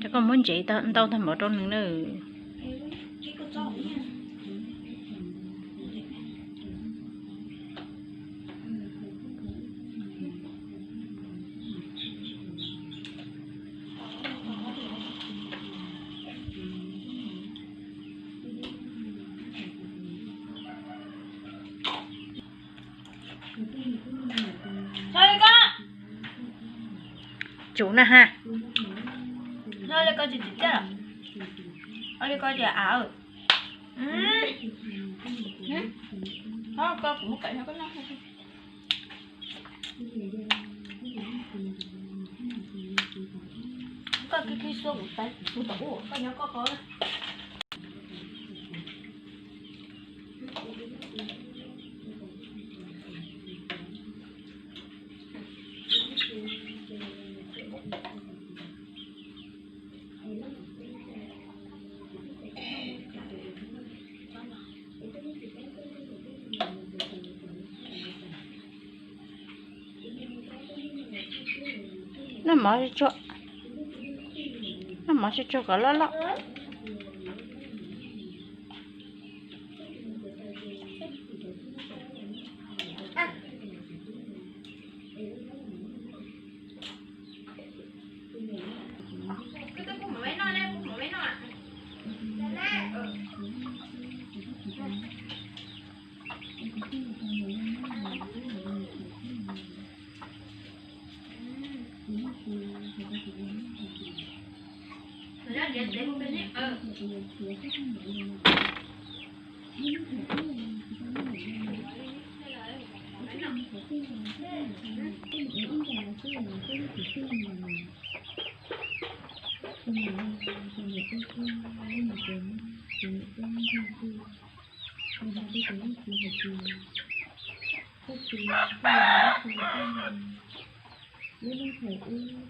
Cov koj muab ntsev ntau tag npaum rau nws na. Tsum na ha. Li ko tsis tsim txiaj los? Li ko tias av. Ko kuv muab kawm no koj noj. Koj kib kib xua kuv tais kuv tom ub koj nyob koj qhov. Noj mov tsuag, noj mov tsuag tsuag kom loj loj. Lub neej thaum ub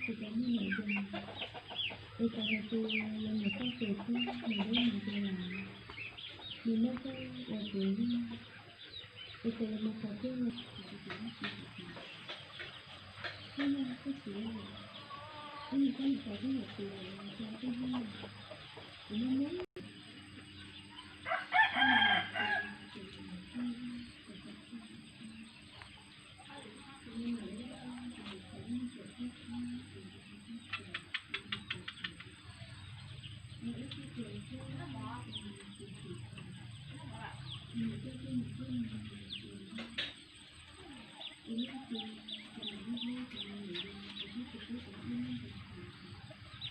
kuv cov me nyuam yaus, es tau hais tias yog niam poj tus thiab nws lub nus tus los, nws muab koj ua kuv yug, es tus los mas thaum twg los kuv tus tus mus tsis hais tias, hnub no koj txiv, hnub no koj niam tais thiab niam txiv lawv tso koj nyob, kuv muaj muab